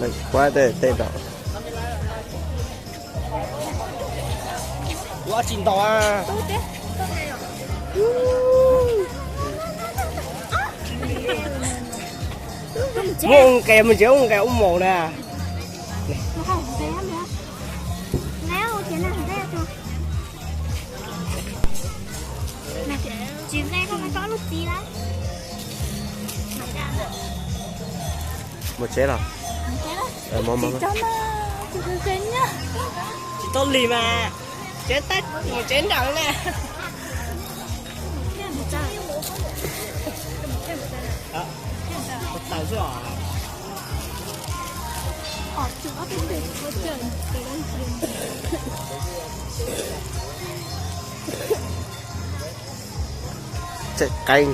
Lawm kuab tej tej no. Ua tsis ntaus a. Muab ua nqes mus tsev, ua nqes ua maum na. Mus tsev los? Tsis tau li mas. Tsev tab mus tsev nraud na. Tawm xwb os. Tseem qeeb.